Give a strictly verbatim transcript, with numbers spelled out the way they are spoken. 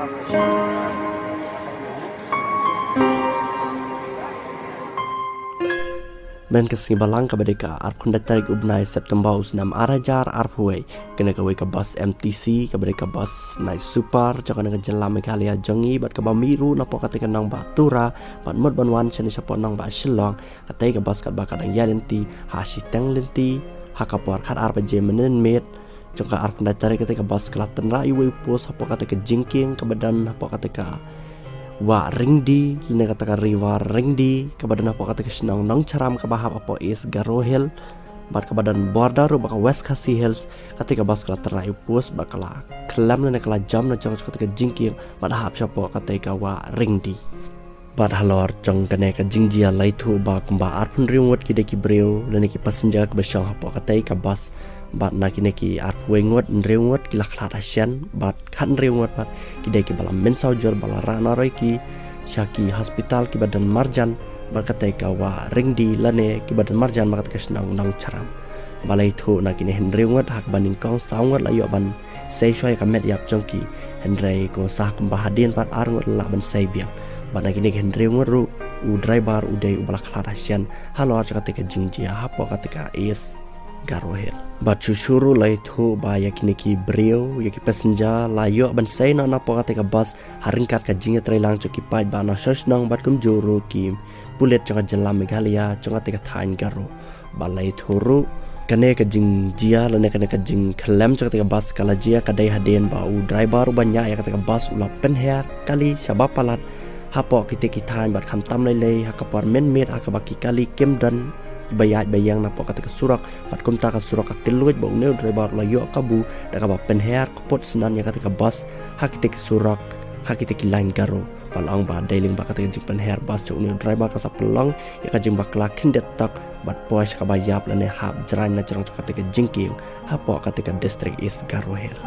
Mynta ka sngi Balang kaba dei ka arphew khyndai tarik u bnai September u snem ar hajar arphew wei, kane kawei ka bus M T C kaba dei ka bus night super jong kane ka jylla Meghalaya jong ngi bad kaba mih ruh napoh katei ka nongbah Tura bad mut ban wan shane shapoh nongbah Shillong. Katei ka bus katba ka dang ïaid lynti ha shiteng lynti ha ka por khatar baje mynmiet jong ka arphew khyndai tarik, katei ka bus ka la tynrah ïa uwei u post hapoh katei ka jingkieng kaba don hapoh katei ka wah Ryngdi lane katei ka river Ryngdi kaba don hapoh katei ka shnong Nongcharam kaba hap hapoh East Garo Hills bad kaba don border ruh bad ka West Khasi Hills. Katei ka bus ka la tynrah ïa u post bad ka la khlem lane ka la jam na jong katei ka jingkieng bad hap shapoh katei ka wah Ryngdi. Bad halor jong kane ka jingjia la ïathuh ba kumba arphew hynriew ngut ki dei ki briew lane ki passenger kiba shong hapoh katei ka bus. Bad na kine ki arphew wei ngut, hynriew ngut ki la khlad hashian bad khathynriew ngut pat ki dei kiba la mynsaw jur ba la rah naroi ki sha ki hospital kiba don marjan bad katei ka wah Ryngdi lane kiba don marjan bad katei ka shnong Nongcharam. Ba la ïathuh na kine hynriew ngut ha kaba nyngkong saw ngut la ïoh ban sei shuwa ïa ka met ïap jong ki, hynrei kumba sah kumba hadien pat ar ngut la lah ban sei biang. Bad na kine ki hynriew ngut ruh u driver u dei uba la khlad hashian halor jong katei ka jingjia hapoh katei ka East Garo Hills. Bad shuh shuh ruh la ïathuh ba ïa kine ki briew, ïa ki passenger la ïoh ban sei noh napoh katei ka bus ha ryngkat ka jingïatreilang jong ki paidbah na shnong bad kumjuh ruh ki pulit jong ka jylla Meghalaya jong katei ka thaiñ Garo. Ba la ïathuh ruh kane ka jingjia lane kane ka jingkhlem jong katei ka bus ka la jia ka dei hadien ba u driver uba ñiah ïa katei ka bus u la pynher kali shaba palat hapoh kitei ki thaiñ bad khamtam lei lei ha ka por mynmiet ha kaba ki kali kim don kiba ïaid ba ïeng napoh katei ka surok bad kumta ka surok ka kylluid ba une u driver u la ïoh kabu da kaba pynher kput snan ïa katei ka bus ha kitei ki surok ha kitei ki lain Garo. Ba la ong ba dei lyngba katei ka jingpynher bus jong une u driver ka sa pynlong ïa ka jingbakla khyndiat tak bad poi sha kaba ïap lane hap jraiñ na jrong jong katei ka jingkieng hapoh katei ka district East Garo Hills.